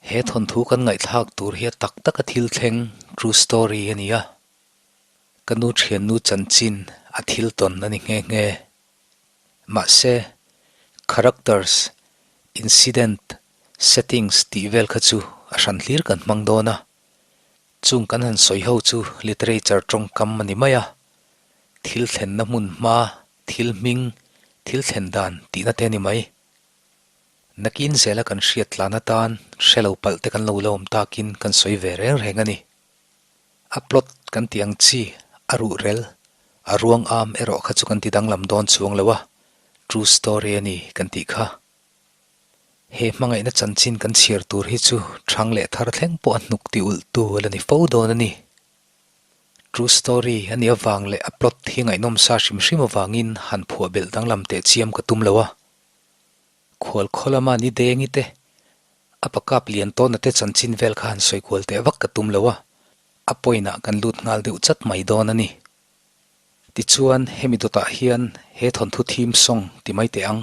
He thawnthu kan ngaihthlak tur hi a tak taka thil thleng, true story, a ni a. Ka nu thiannu chanchin a thil tawn a ni nghe nghe. Mahse, characters, incident, settings tih vel kha chu a hran hlir kan hmang dawn a. Chung kan han sawi ho chu literature tawngkam a ni mai a, thil thlenna hmun hma, thil hming, thil thlen dan tihna te a ni mai. Nakin zela kan hriat tlan atan hre lo palh te kan lo la awm takin kan sawi ve reng reng a ni. A plot kan tih ang chi, a ruhrel, a ruang am erawh kha chu kan ti danglam dawn chuang lo a, true story a ni kan tih kha. He hmangaihna chanchin kan chhiar tur hi chu ṭhang leh thar thleng pawh a hnuk ti ulh tu a la ni fo dawn a ni. True story a nih avang leh a plot hi ngaihnawm sa hrim hrim avangin han phuah belh danglam teh chiam ka tum lo a. Khual khaw lama ni dengi te, a pakap lian tawna te chanchin vel kha han sawi kual teh vak ka tum lo a, a point ah kan lut nghal deuh chat mai dawn a ni. Tichuan hemi dawtah hian he thawnthu theme song ti mai teh ang.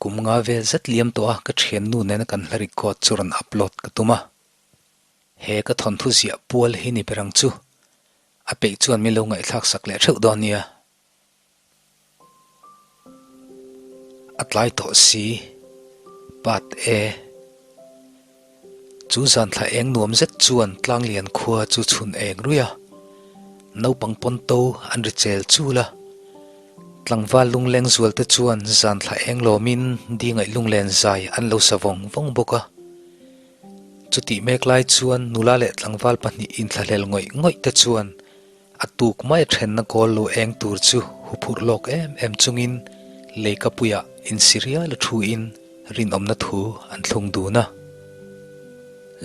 Kum nga vel zet liam tawh a ka thiannu nena kan hla record chu rawn upload ka tum a. He ka thawnthu ziah pual hi ni ber ang chu. A peih chuan min lo ngaihthlak sak leh theuh dawn nia. A tlai tawh si. Part E. Chu zan thla eng nuam zet chuan Tlanglian khua chu chhun eng ruih a, naupang pawn to an ri chel chul a. Tlangval lungleng zual te chuan zan thla eng lawmin dingaih lunglen zai an lo sa vawng vawng bawk a. Chutih mek lai chuan nula leh tlangval pahnih inthlahlel ngawih ngawih te chuan A tuk mai thenna kawl lo eng tur chu huphurh lawk em em chungin leikapuiah insirial a thuin rinawmna thu an thlung dun a.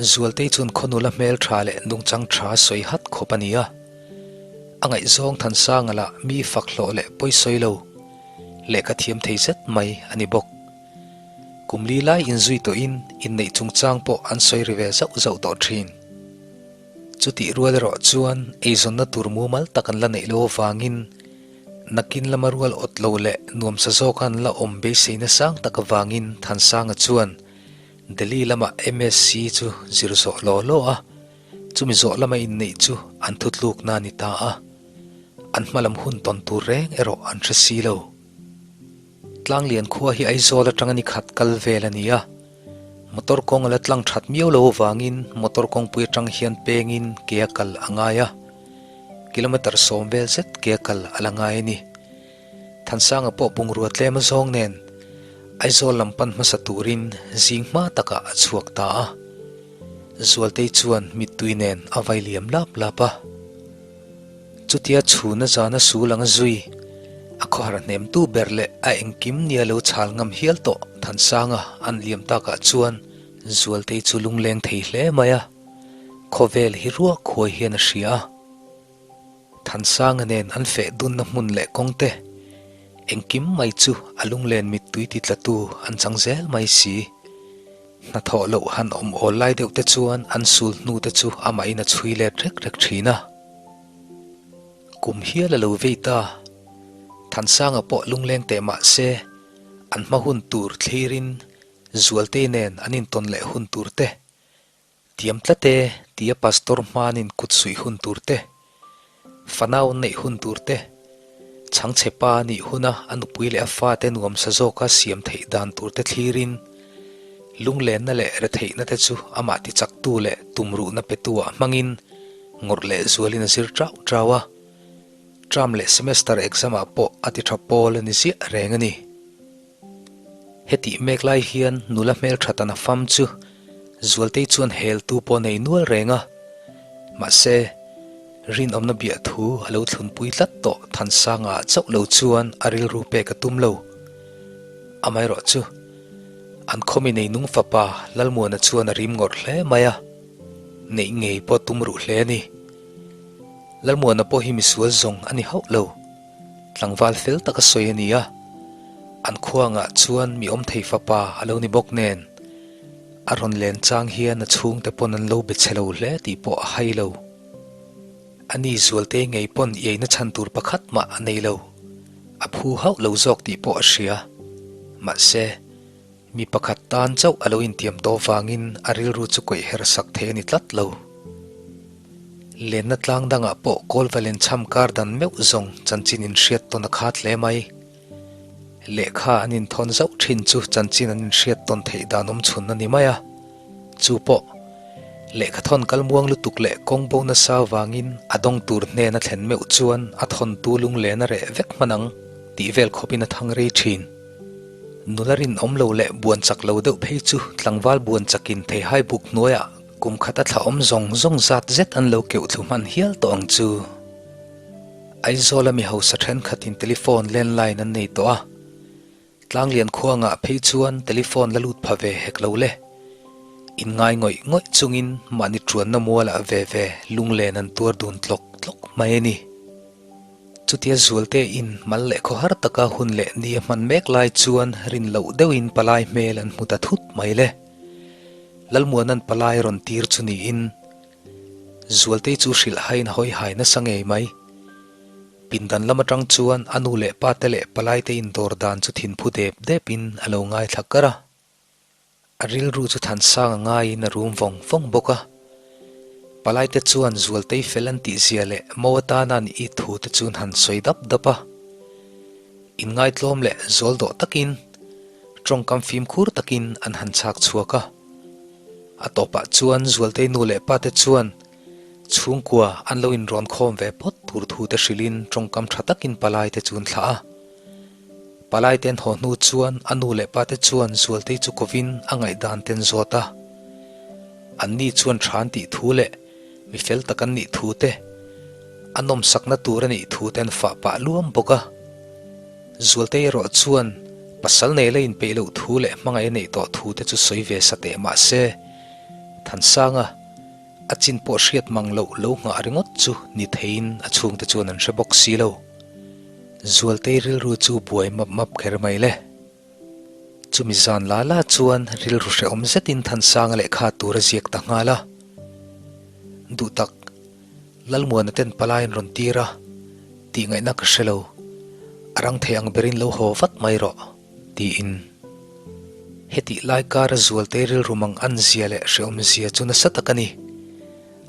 Zualtei chuan khawnula hmel tha leh nungchang tha sawi hat khawp a ni a. A ngaihzawng Thansanga lah mi fak hlawh leh pawisawi lo, lehkha thiam thei zet mai a ni bawk. Kum li lai inzui tawhin inneih chungchang pawh an sawi ri ve zauh zauh tawh thin. Chutih rual erawh chuan eizawnna tur mumal tak an la neih lo avangin nakin lama rual awt lo leh nuamsa zawka an la awm beiseina sang tak avangin Thansanga chuan Delhi lama MSc chu zir zawh law law a, chumi zawh lama inneih chu an thutlukna a ni ta a, an hmalam hun tawn tur reng erawh an hre si lo. Tlanglian khua hi Aizawl atanga ni khat kal vel a ni a, motor kawng a la tlang that miau lo avangin motor kawngpui atang hian pengin ke a kal a ngai a, kilometre 10 vel zet ke a kal a la ngai a ni. Thansanga pawh bungrua tlem a zawng nen Aizawl lam pan hmasa turin zing hma takah a chhuak ta a, Zualtei chuan mittui nen a vai liam lap lap a. Chutia chhuna zana sul anga zui, a khawhar hnemtu ber leh a engkim nia lo chhal ngam hial tawh Thansanga an liam takah chuan Zualtei chu lungleng thei hle mai a, khawvel hi ruak huai hian a hria a. Thansanga nen an feh dunna hmun leh kawngte, engkim mai chu a lunglen mittui ti tlatu an chang zel mai si. Hnathawh loh han awm awl lai deuh te chuan an sul hnu te chu amahin a chhui let rek rek thin a. Kum hial a lo vei ta. Thansanga pawh lungleng teh mah se, an hma hun tur thlirin Zualtei nen an intawn leh hun tur te, tiam tlat e tia Pastor hmanin kut suih hun tur te, fanau neih hun tur te, chhangchhe pa nih huna a nupui leh a fate nuamsa zawka siam theih dan tur te thlirin lunglenna leh retheihna te chu amah tichaktu leh tumruhna petu-ah hmangin Ngawrh leh zualin a zir trauh trauh a, term leh semester exam ah pawh a ti tha pawl a ni ziah reng a ni. Hetih mek lai hian nula hmeltha tan a fam chu Zualtei chuan heltu pawh nei nual reng a, mahse, rinawmna biah thu a lo thlunpui tlat tawh Thansanga ah chauh lo chuan a rilru pek a tum lo. Amaherawh chu, an khawmi neinung fapa Lalmuana chuan a rim ngawrh hle mai a. Neih ngei pawh tum ruh hle a ni. Lalmuana pawh hi misual zawng a ni hauh lo. Tlangval fel taka sawi a ni a, an khuangah chuan mi awm thei fapa a lo ni bawk nen, a rawn len chang hian a chhungte pawn an lo be chhe lo hle tih pawh a hai lo. A ni Zualte ngei pawn iaina chhan tur pakhat mah a nei lo. A phu hauh lo zawk tih pawh a hria. Mahse. Mi pakhat tan chauh a lo intiam tawh vangin a rilru chu kawih her sak thei a ni tlat lo. Lenna tlang dangah pawh Kawlvalen chham kar dan meuh zawng chanchin inhriat tawn a khat hle mai. Lehkha an inthawn zauh thin chu chanchin an inhriat tawn theih dan awm chhun a ni mai a. Chu pawh, lehkha thawn kal muang lutuk leh kawng bo nasa vangin a dawng tur hnen a thlen meuh chuan a thawntu lunglen a reh vek hman ang tih vel khawpin a thang rei thin. Nula rinawm lo leh buan chak lo deuh phei chu tlangval buan chakin theihai buk hnuaiah kum khat a thla awm zawng zawng zat zet an lo keuh thlu hman hial tawh ang chu. Aizawla mi hausa thenkhatin telephone landline an nei tawh a, Tlanglian khuangah phei chuan telephone la lut pha ve hek lo le. Inngai ngawih ngawih chungin mahni tuanna mualah ve ve lunglen an tuar dun tlawk tlawk mai a ni. Chutia Zualte in mal leh khawhar taka hun leh ni a hman mek lai chuan rin loh deuhin palai hmel an hmu ta thut mai le. Lalmuana'n palai rawn tir chu niin Zualtei chu hrilh haiin a hawi hai nasa ngei mai. Pindan lam atang chuan a nu leh pa te leh palaite indawr dan chu thinphu dep depin a lo ngaithla kar a. A rilru chu Thansanga ngaiin a rum vawng vawng bawk a. Palaite chuan Zualtei fel an tih zia leh Mo atana an it thu te chu an han sawi dap dap a. Inngaitlawm leh zawl dawh takin, tawngkam fimkhur takin an han chhak chhuak a. A tawpah chuan Zualtei nu leh pate chuan chhungkua an lo inrawn khawm ve phawt tur thu te hrilhin tawngkam tha takin palaite chu an thlah a. Palaite an haw hnu chuan a nu leh pate chuan Zualtei chu kovin a ngaihdan te an zawt a. Anni chuan tha an tih thu leh mi fel tak an nih thu te, a nawmsakna tur a nih thu te an fah pah luam bawk a. Zualtei erawh chuan pasal nei la inpeih loh thu leh hmangaih a neih tawh thu te chu sawi ve sa teh mah se, Thansanga a chin pawh hriat mang loh lo nghah ringawt chu ni theiin a chhungte chuan an hre bawk si lo. Zualtei rilru chu buai map map kher mai le. Chumi zan la la chuan rilru hrehawm zetin Thansanga lehkha tur a ziak ta nghal a. Duh tak, Lalmuana ten palai an rawn tir a, tih ngaihna ka hre lo. A rang thei ang berin lo haw vat mai rawh, tiin. Hetih lai kara Zualte rilru mang an zia leh hrehawm zia chu nasa tak a ni.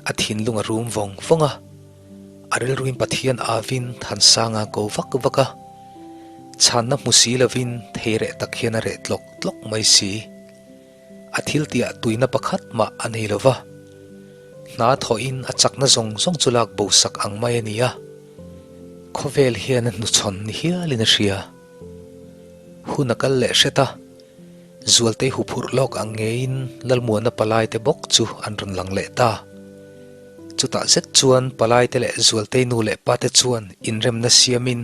A thinlung a rum vawng vawng a. A rilruin Pathian avin Thansanga ko vak vak a. Chhanna hmu si lovin thei reh tak hian a reh tlawk tlawk mai si. A thil tihah tuina pakhat mah a nei lo va, hna thawhin a chakna zawng zawng chu lak bo sak ang mai a ni a, khawvel hian a hnuchhawn ni hialin a hria. Hun a kal leh hret a, Zualtei huphurh lawk ang ngeiin Lalmuana palaite bawk chu an rawn lang leh ta. Chutah zet chuan palaite leh Zualtei nu leh pate chuan inremna siamin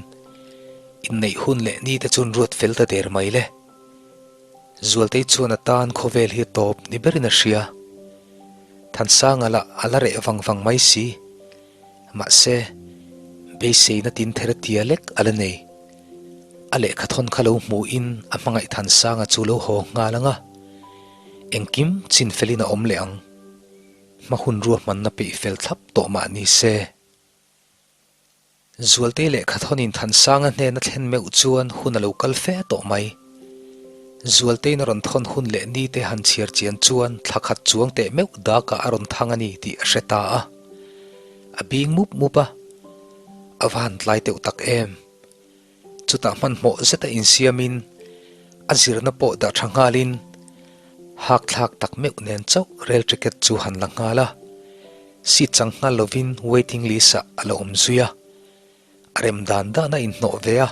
inneih hun leh nite chu an ruat fel ta der mai le. Zualtei chuan a tan khawvel hi tawp ni berin a hria. Thansanga lah a la reh vang vang mai si. Mahse, beiseina tin ther tia lek a la nei. A lehkha thawn kha lo hmuhin a hmangaih Thansanga chu lo haw nghal ang a, engkim chin felin a awm leh ang. Hma hun ruahmanna peih fel thlap tawh mah ni se. Zualtei lehkha thawnin Thansanga hnena thlen meuh chuan hun a lo kal fe tawh mai. Zualteiin a rawn thawn hun leh nite han chhiar chian chuan thla khat chuang teh meuh dakah a rawn thang a ni tih a hre ta a. A bing mup mup a, a va han tlai teuh tak em. Chutah hmanhmawh zeta insiamin a zirna pawh dah tha nghalin hakthlak tak meuh nen chauh rail ticket chu han la nghal a. Seat chang nghal lovin waiting list ah a la awm zui a. A rem dan dan a inhnawh ve a,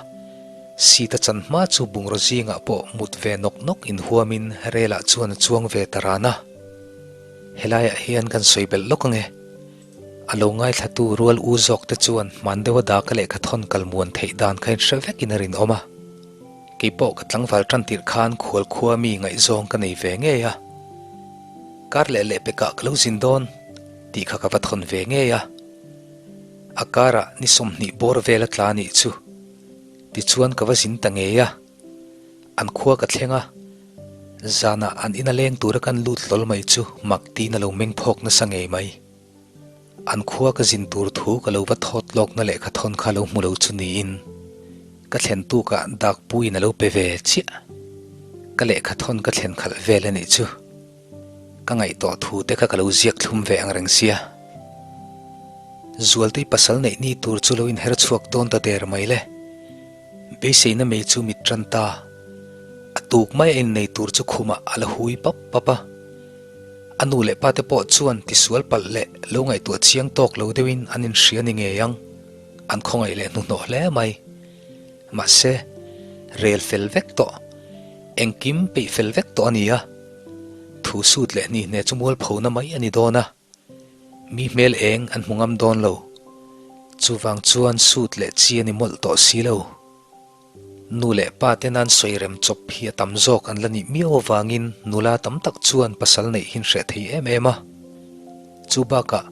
seat a chan hma chu bungraw zingah pawh mut ve nawk nawk inhuamin rail ah chuan a chuang ve ta ran a. Helaiah hian kan sawi belh lawk ange. A lo ngaithlatu rual u zawk te chuan hman deuha daka lehkha thawn kal muan theih dan kha in hre vekin a rinawm a. Kei pawh ka tlangval tan tirh khan khual khua mi ngaihzawng ka nei ve ngei a. Kar leh leh pekah ka lo zin dawn tih kha ka va thawn ve ngei a. A karah ni 20 bawr vel a tla nih chu. Tichuan ka va zin ta ngei a. An khua ka thleng a, zanah an ina leng tura kan lut hlawl mai chu mak tiin a lo meng phawk nasa ngei mai. An khua ka zin tur thu ka lo va thawt lawkna lehkha thawn kha lo hmu lo chu niin ka thlen tukah dak puiin a lo pe ve chiah. Ka lehkha thawn ka thlen khalh vel a nih chu. Ka ngaihtuah thu te kha ka lo ziak thlum ve ang reng sia. Zualtui pasal neih ni tur chu lo inher chhuak dawn ta der mai le. Beiseina mei chu mit tan ta. A tuk mai a innei tur chu khumah a la hui pap pap a. A nu leh pa te pawh chuan tisual palh leh lo ngaihtuah chiang tawk lo deuhin an inhria ni ngei ang. An khawngaih leh hnuhnawh hle mai. Mahse, rel fel vek tawh, engkim peih fel vek tawh a ni a. Thu sut leh hni hne chu mualphona mai a ni dawn a, mi hmel eng an hmu ngam dawn lo. Chuvang chuan sut leh chi a ni mawlh tawh si lo. Nu leh pa te nan sawi rem chawp hi a tam zawk an la nih miau avangin nula tam tak chuan pasal neih hin hreh thei em em a. Chu bakah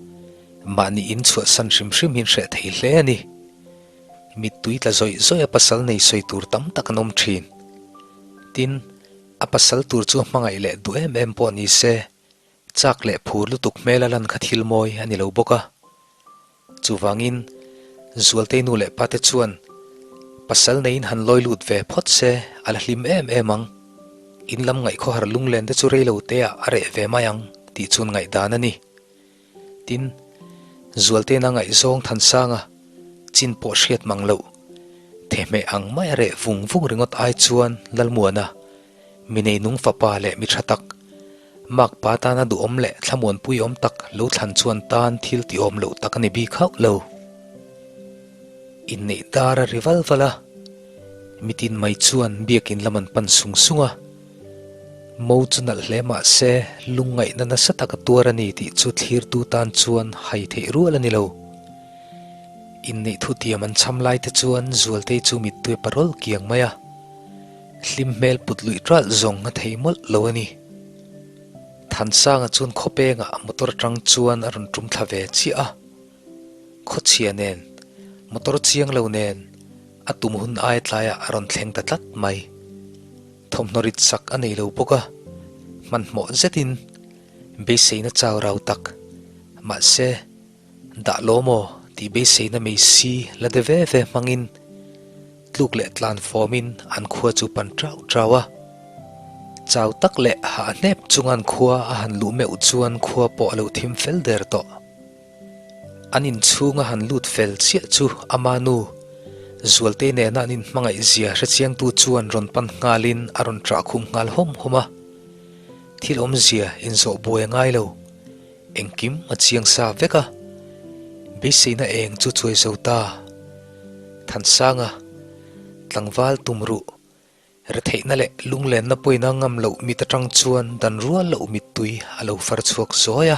mahni in chhuahsan hrim hrim hin hreh thei hle a ni. Mittui tla zawih zawih a pasal nei sawi tur tam tak an awm thin. Tin, a pasal tur chu a hmangaih leh duh em em pawh ni se, chak leh phur lutuk hmel a lan kha thil mawi a ni lo bawk a. Chuvangin, Zualtei nu leh pate chuan pasal neiin han lawi lut ve phawt se a la hlim em em ang. In lam ngaihkhawhar lunglen te chu rei lo teah a reh ve mai ang tih chuan ngaihdan a ni. Tin, Zualtena ngaihzawng Thansanga chin pawh hriat mang loh, thehmeh ang mai a reh vung vung ringawt ai chuan Lalmuana, mi neinung fapa leh mi tha tak, makpa tana duhawm leh thlamuanpui awm tak lo thlan chuan tan thil tihawm loh tak a ni bik hauh lo. Inneih dar a ri val val a, mitin mai chuan biakin lam an pan sung sung a. Mo chu nalh hle mah se lungngaihna nasa tak a tuar a ni tih chu thlirtu tan chuan hai theih rual a ni lo. Inneih thutiam an cham lai te chuan Zualtei chu mittui a parawl kiang mai a, hlim hmel put luih ṭalh zawng a thei mawlh lo a ni. Thansanga chuan khawpengah motor aṭang chuan a rawn ṭum thla ve chiah a, khawchhia nen, motor chiang lo nen a tum hun ai tlaiah a rawn thleng ta tlat mai. Thawmhnaw rit sak a nei lo bawk a, hmanhmawh zetin beiseina chau rau tak, mahse, dah lo maw tih beiseina mei si la de ve ve hmangin tluk leh tlan fawmin an khua chu pan trau trau a. Chau tak leh hah hnep chunga an khua a han luh meuh chuan khua pawh a lo thim fel der tawh. An inchhung a han lut fel chiah chu ama nu Zualtei nena an inhmangaih zia hrechiangtu chuan rawn pan nghalin a rawn ṭah khum nghal hawm hawm a. Thil awmzia inzawh buai a ngai lo, engkim a chiang sa vek a. Beiseina eng chu chuai zo ta. Thansanga, tlangval tum ruh. Retheihna leh lunglenna pawina ngam loh mit atang chuan dan rual loh mittui a lo far chhuak zawi a,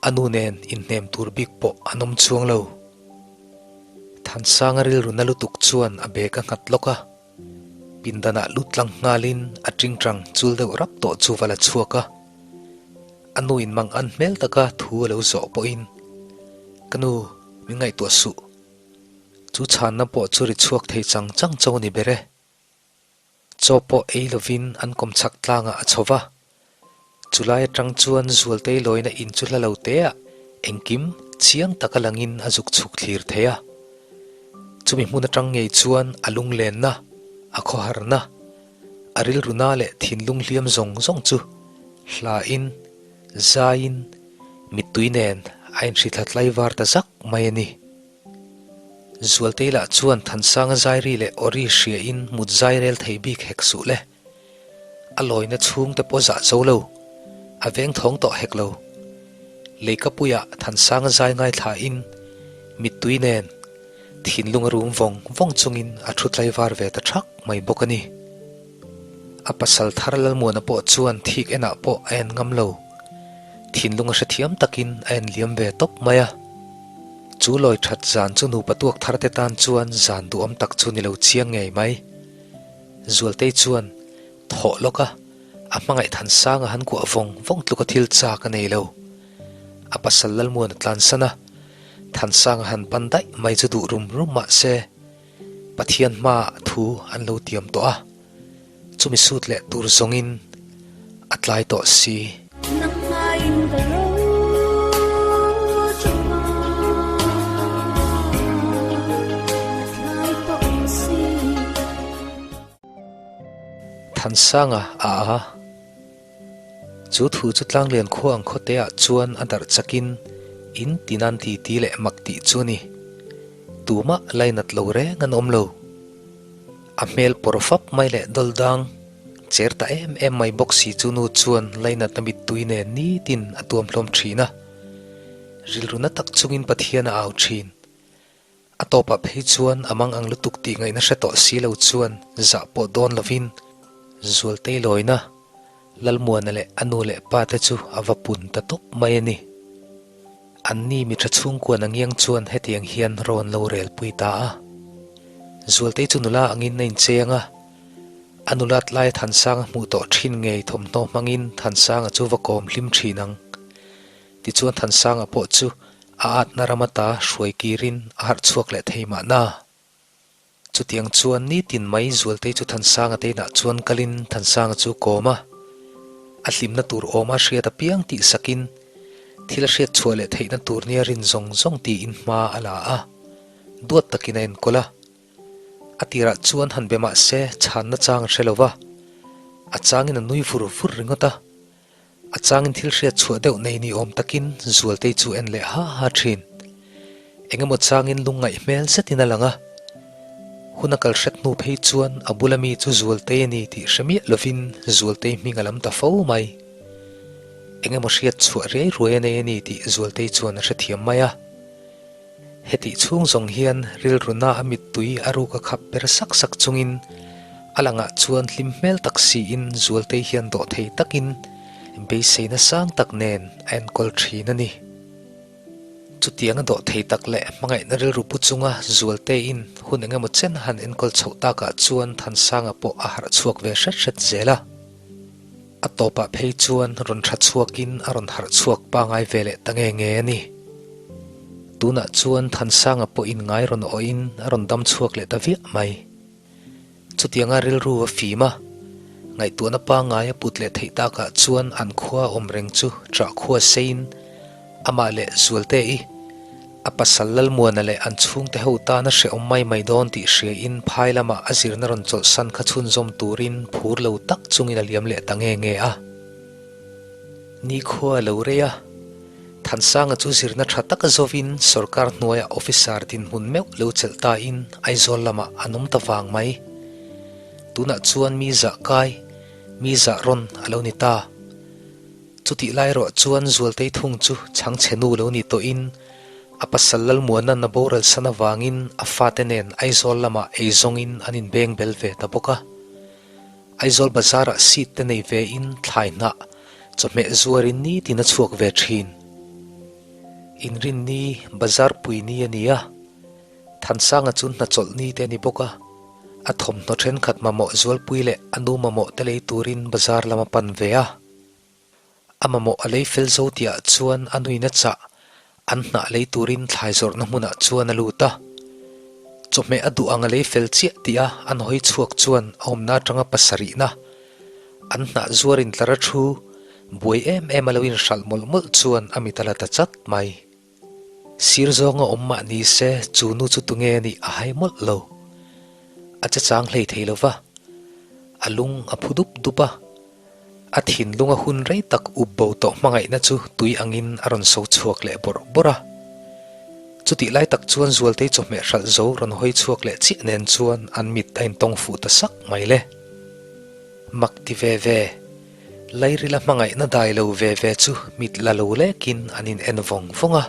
a nu nen inhnem tur bik pawh an awm chuang lo. Thansanga rilru na lutuk chuan a bag a nghat lawk a, pindanah lut tlang nghalin a tingtang chul deuh rap tawh chu va la chhuak a. A nu in mang an hmel taka thu a lo zawh pawhin, Ka nu, min ngaihtuah suh. Chu chhanna pawh chu ri chhuak thei chang chang cho ni ber e. Chaw pawh ei lovin an kawm chhak tlangah a chho va. Chulai atang chuan Zualtei lawina in chu hla lo teah engkim chiang taka langin a zuk chhuk thlir thei a. Chumi hmun atang ngei chuan a lunglenna, a khawharna, a rilruna leh thinlung hliam zawng zawng chu hlain, zaiin, mittui nen a inhrithla tlaivar ta zak mai a ni. Zualtei lah chuan Thansanga zairi leh awri hriain mut zai rel thei bik hek suh le. A lawina chhungte pawh zah zo lo, a veng thawng tawh hek lo. Leikapuiah Thansanga zai ngaithlain mittui nen thinlung a rum vawng vawng chungin a thu tlaivar ve ta thak mai bawk a ni. A pasal thar Lalmuana pawh chuan thik enah pawh a en ngam lo. Thinlung a hrethiam takin a en liam ve tawp mai a. Chu lawi that zan chu nupa tuak thar te tan chuan zan duhawm tak chu ni lo chiang ngei mai. Zualtei chuan thawh lawk a, a hmangaih than sanga han kuah vawng vawng tluka thil chak a nei lo. A pasal Lalmuana tlansan a, Thansanga han pan daih mai chu duh rum rum mah se, Pathian hmaah thu an lo tiam tawh a, chumi sut leh tur zawngin a tlai tawh si. Thansanga a a. Chu thu chu Tlanglian khua ang khawte ah chuan a darh chakin in ti nan ti ti leh mak tih chu a ni. Tumah lainat lo reng an awm lo. A hmel pawr fap mai leh dawl dang cher ta em em mai bawk si chu nu chuan lainatna mittui nen nitin a tuam hlawm thin a. Rilru na tak chungin Pathian a au thin. A tawpah phei chuan a mang ang lutuk tih ngaihna hre tawh si lo chuan zah pawh dawn lovin Zualtei lawina Lalmuana leh a nu leh pa te chu a va pun ta tawp mai a ni. Anni mi tha chhungkuan angiang chuan hetiang hian rawn lo rel pui ta a. Zualtei chu nula angin a incheng a, a nulat laia Thansanga hmuh tawh thin ngei thawmhnaw hmangin Thansanga chu va kawm hlim thin ang. Tichuan Thansanga pawh chu a atna ram ata hruai kirin a harh chhuak leh thei mahna. Chutiang chuan nitin mai Zualtei chu Thansanga te inah chuan kalin Thansanga chu kawm a, a hlimna tur awma hriat apiang tih sakin thil a hriat chhuah leh theihna tur nia rin zawng zawng tiin hma a la a, duat takin a enkawl a. A tirah chuan han be mah se chhanna chang a hre lo va, a changin a nui vur vur ringawt a. A changin thil hriat chhuah deuh nei ni awm takin Zualtei chu en leh ha ha thin. Eng emaw changin lungngaih hmel zetin a lang a. Hun a kal hret hnu phei chuan a bula mi chu Zualtei a ni tih hre miah lovin Zualtei hming a lam ta fo mai. Eng emaw hriat chhuah riai ruai a nei a ni tih Zualtei chuan a hrethiam mai a. Hetih chhung zawng hian rilruna a mittui a ruk a khap per sak sak chungin a langah chuan hlim hmel tak siin Zualtei hian dawhthei takin beiseina sang tak nen a enkawl thin a ni. Chutianga dawhthei tak leh hmangaihna rilru pu chunga Zualteiin hun engemaw chen a han enkawl chhoh takah chuan Thansanga pawh a harh chhuak ve hret hret zel a. A tawpah phei chuan rawn tha chhuakin a rawn harh chhuak pangai ve leh ta nge nge a ni. Tunah chuan Thansanga pawh inngai rawn awhin a rawn dam chhuak leh ta viah mai. Chutianga rilru a fim a, ngaihtuahna pangai a put leh theih takah chuan an khua awm reng chu ṭah khua seiin amah leh Zualte-i, A pasal Lalmuana leh an chhungte ho tan a hrehawm mai mai dawn tih hriain phai lamah a zirna rawn chawlhsan kha chhunzawm turin phur lo tak chungin a liam leh ta nge nge a. Nikhua a lo rei a, Thansanga chu zirna tha taka zawin sorkar hnuaiah officer dinhmun meuh lo chelh tain Aizawl lamah an awm ta vang mai. Tunah chuan mi zah kai, mi zah rawn a lo ni ta. Chutih lai erawh chuan Zualtei thung chu chhangchhe nu lo ni tawhin a pasal Lalmuana'n a boral san avangin a fate nen Aizawl lamah eizawngin an inbeng bel ve ta bawk a. Aizawl bazarah seat te nei vein thlai hnah chawhmeh zuarin nitin a chhuak ve thin. Inrinni bazar pui ni a ni a, Thansanga chu hnachawlh ni te a ni bawk a, a thawmhnaw thenkhat mamawh zualpui leh a nu mamawh te lei turin bazar lam a pan ve a. A mamawh a lei fel zo tihah chuan a nuina chah an hnah lei turin thlai zawrhna hmunah chuan a lut a. Chawhmeh a duh ang a lei fel chiah tih a an hawi chhuak chuan a awmna atanga pasarihna an hnah zuar intlar a thu buai em em a lo inhralh mawlh mawlh chuan a mit a la ta chat mai. Sir zawnga awm mah ni se chu nu chu tunge a nih a hai mawlh lo. A che chang hlei thei lo va, a lung a phu dup dup a. A thinlunga hun rei tak up bo tawh hmangaihna chu tui angin a rawn so chhuak leh bawrh bawrh a. Chutih lai tak chuan Zualtei chawhmeh hralh zo rawn hawi chhuak leh chiah nen chuan an mit a intawng fuh ta sak mai le. Mak ti ve ve, Lairila hmangaihna dai lo ve ve chu mit la lo lekin an in en vawng vawng a.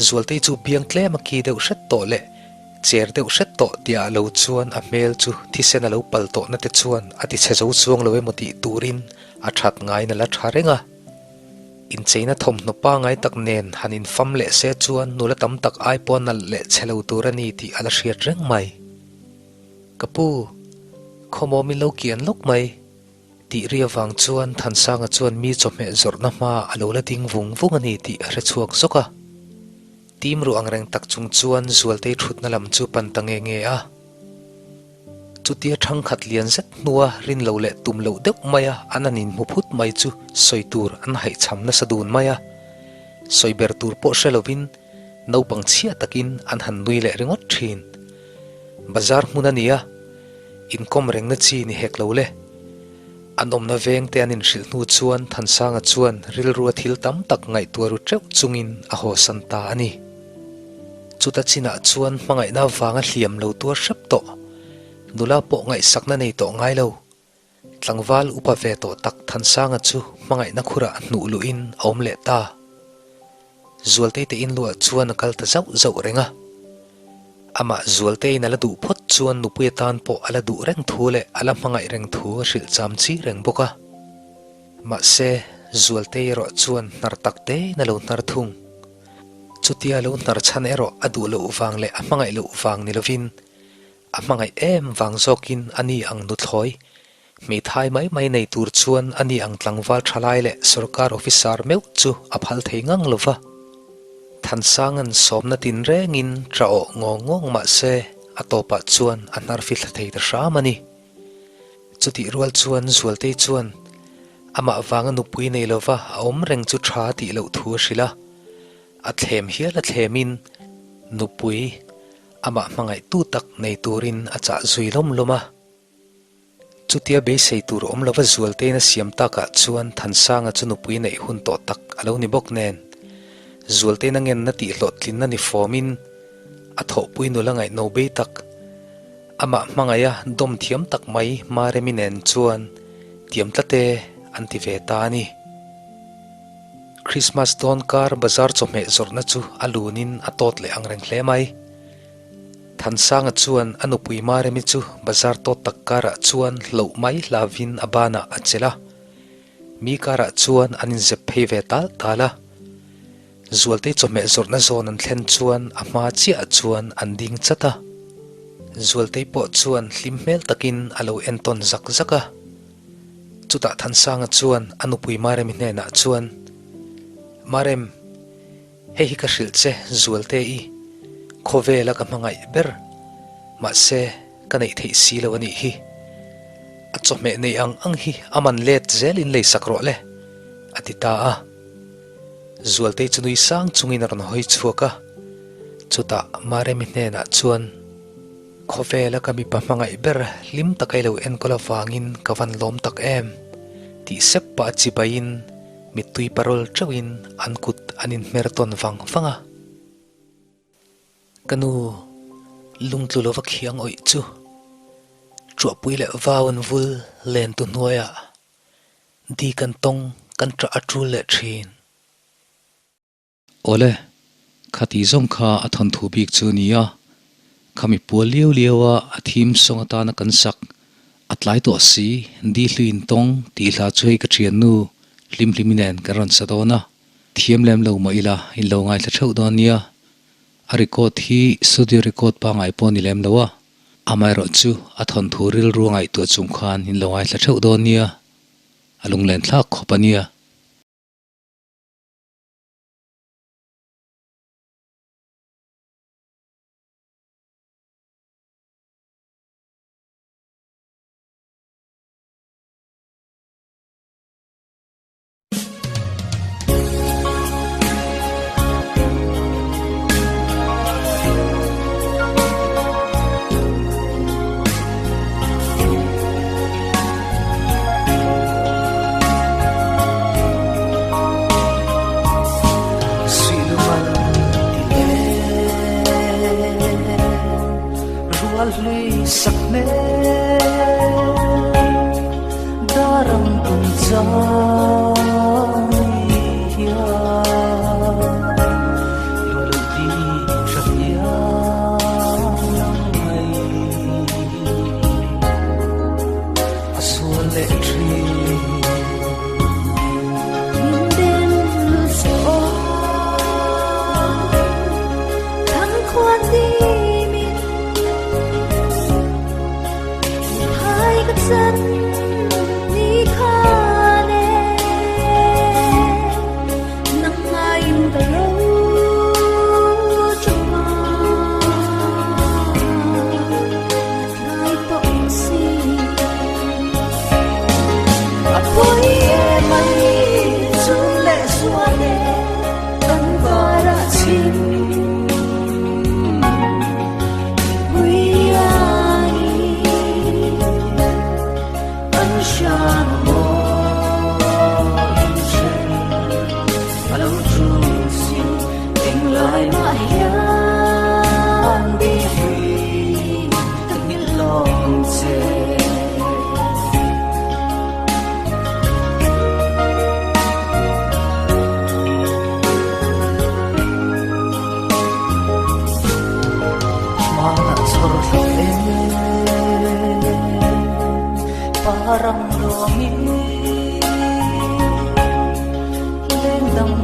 Zualtei chu biang tlem a ki deuh hret tawh leh cher deuh hret tawh tihah lo chuan a hmel chu thisen a lo pal tawhna te chuan a ti chhe zo chuang lo emaw tih turin a that ngaiin a la tha reng a. Incheina thawmhnaw pangai tak nen han infam leh se chuan nula tam tak ai pawh nalh leh chhe lo tur a ni tih a la hriat reng mai. Ka pu, khawmaw min lo kian lawk mai. Tih ri avang chuan Thansanga chuan mi chawhmeh zawrhna hma a lo la ding vung vung a ni tih a hre chhuak zawk a. Tim ruh ang reng tak chung chuan Zualtei thutna lam chu pan ta nge nge a. Chutia thangkhat lian zet hnua rin lo leh tum loh deuh maia an an inhmu phut mai chu sawi tur an haihchham nasa dun mai a. Sawi ber tur pawh hre lovin naupang chhia takin an han nui leh ringawt thin. Bazar hmun a ni a. Inkawm rengna chi ni hek lo le. An awmna vengte an inhrilh hnu chuan Thansanga chuan rilrua thil tam tak ngaihtuah ru teuh chungin a hawsan ta a ni. Chuta chinah chuan hmangaihna avanga hliam lo tuar hrep tawh, nula pawh ngaihsakna nei tawh ngai lo. Tlangval upa ve tawh tak Thansanga chu hmangaihna khurah hnuh luhin a awm leh ta. Zualteite inluah chuan a kal ta zauh zauh reng a. Amah Zualteiin a la duh phawt chuan nupui atan pawh a la duh reng thu leh a la hmangaih reng thu a hrilh cham chi reng bawk a. Mahse, Zualtei erawh chuan hnar tak tein a lo hnar thung. Chutia lo hnar chhan erawh a duh loh vang leh a hmangaih loh vang ni lovin a hmangaih em vang zawkin a ni ang nuthlawi Hmeithai mai mai nei tur chuan a ni ang tlangval thalai leh sorkar officer meuh chu a phal thei ngang lo va. Thansanga'n sawmna tinrengin tla awh ngawng ngawng mah se a tawpah chuan a hnar fithla thei ta hram a ni. Chutih rual chuan Zualtei chuan amah vanga nupui nei lova a awm reng chu tha tih loh thu a hrilh a, a thlem hial a thlemin nupui amah hmangaihtu tak nei turin a chah zui lawm lawm a. Chutia beisei tur awm lova Zualtein a siam takah chuan Thansanga chu nupui neih hun tawh tak a lo ni bawk nen, Zualtein a ngenna tih hlawhtlinna ni fawmin a thawhpui nula ngaihno bei tak, amah hmangaiha dawm thiam tak mai Maremi nen chuan tiam tlate an ti ve ta a ni. Krismas dawn kar bazar chawhmeh zawrhna chu a lunin a tawt leh angreng hle mai. Thansanga chuan a nupui Maremi chu bazar tawt tak karah chuan hloh mai hlavin a banah a chelh a, mi karah chuan an inzep phei ve tal tal a. Zualtei chawhmeh zawrhna zawn an thlen chuan a hma chiahah chuan an ding chat a. Zualtei pawh chuan hlim hmel takin a lo entawn zak zak a. Chutah Thansanga chuan a nupui Maremi hnenah chuan, Marem, Hei hi ka hrilh che Zualte i khawvela ka hmangaih ber, mahse ka neih theih si lo a nih hi. A chawhmeh neih ang ang hi a man let zel in lei sak rawh le, a ti ta a. Zualtei chu nui sang chungin a rawn hawi chhuak a, chutah Maremi hnenah chuan, Khawvela ka mipa hmangaih ber hlim taka i lo enkawl avangin ka van lawm tak em, tih sep pah a chibaiin Mittui parawl teuhin an kut an inhmer tawn vang vang a. Ka nu lungtlu lova khiang awih chu Truahpui leh vau an vul len tu hnuaiah di kan tawng kan ṭah a ṭul leh ṭhin. Awle, khati zawng kha a thawnthu bik chu a ni a, khami pual liau liau a a theme song atana kan sak a tlai tawh si, Di Hluin Tawng tih hla chu hei ka thiannu Hlimhlimi nen kan rawn sa dawn a, thiam lem lo mah ila in lo ngaithla theuh dawn nia. A record hi studio record pangngai pawh a ni lem lo a, amaherawh chu a thawnthu rilru a ngaihtuah chung khan in lo ngaithla theuh dawn nia, a lunglen thlak khawp a nia.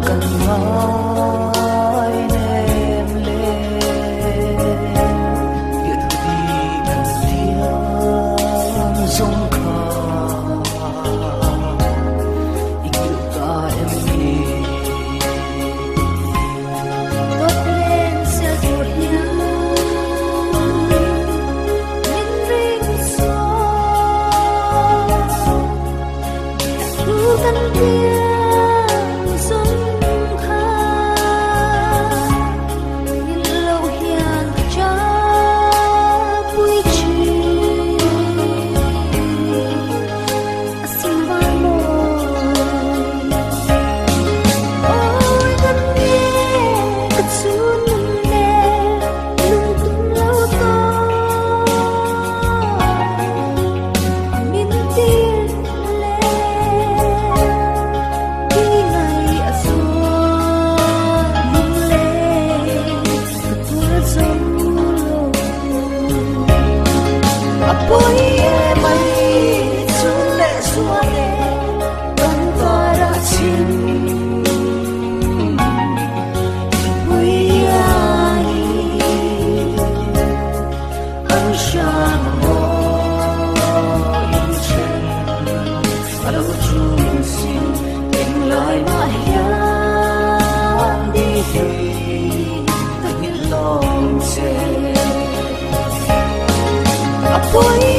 kan ngai nem le Biahthu di kan thiam zawng kha i nghilh ta em ni? Dawt len sel tur hian min ring sual. Thu kan tiang zawng kha min lo hian ka chapui thin. A sin van mawi. Awi kan nge ka chhun nun nen lungtum lo tawh min tir le ti ngai a zual lungleng ka tuar zo lo. A pawi e mai chhun leh zual e kan kar ah chhim pui ani an hran mawi then a lo chhun sin englai mah hian di hi ka nghilh lawm che. A pawi